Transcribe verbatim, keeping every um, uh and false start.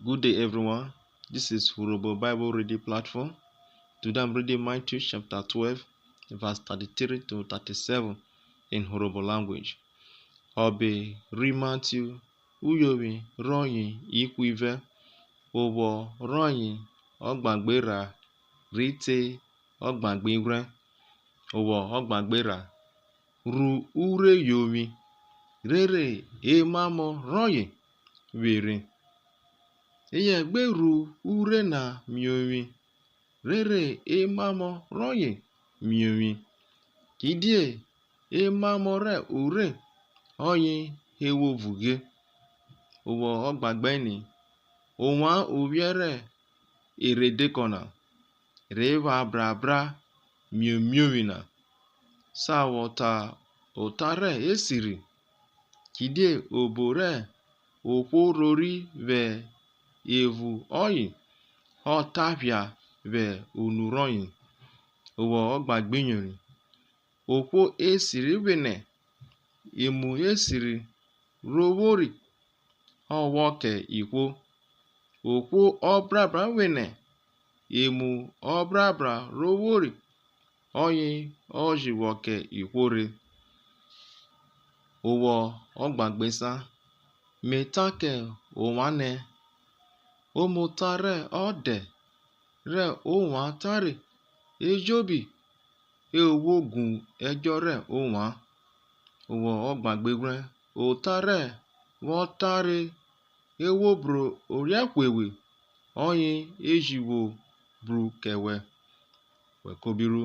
Good day, everyone. This is Urhobo Bible Reading Platform. Today I'm reading Matthew chapter twelve, verse thirty-three to thirty-seven in Urhobo language. Ọbe ri Matthew, uyovwi rọye ihwivẹ, owọ rọye ọgbagberha rhi te ọgbagbighwrẹn. Owọ ọgbagberha. Ru urhe yovwin, rere emamọ rọye vwerhe. Eyẹ gbe ru urhe na miovwin, rere emamọ rọye miovwin, kidie emamọ rẹ urhe ọye e vwo vughe. Owọ ọgbagbeni. Ovwan uvwiẹ rẹ erhedekọ na, re pha brabra miovwin na, sa vwọ ta ota rẹ esiri, kidie obo rẹ ohwo rori vwẹ evun ọye, ọ ta phia vwẹ unu rọye. Owọ ọgbagbiyori. Ohwo esiri vwenẹ emu esiri ro vwori, ọ vwọ kẹ ihwo. Ohwo ọbrabra vwenẹ emu ọbrabra ro vwori, ọye ọ ji vwọ kẹ ihwo rhe. Owọ ọgbagbesan. Me ta kẹ ovwan nẹ, omota rẹ ọdẹ rẹ ovwan tare ejobi e vwo gun ẹdjọ rẹ ovwan. Owọ ọgbagbeghwrẹn. Ota rẹ wọ tare e vwo bro oriakhuewe, ọye e ji vwo bru kẹ wẹ, wẹ ko bi ru.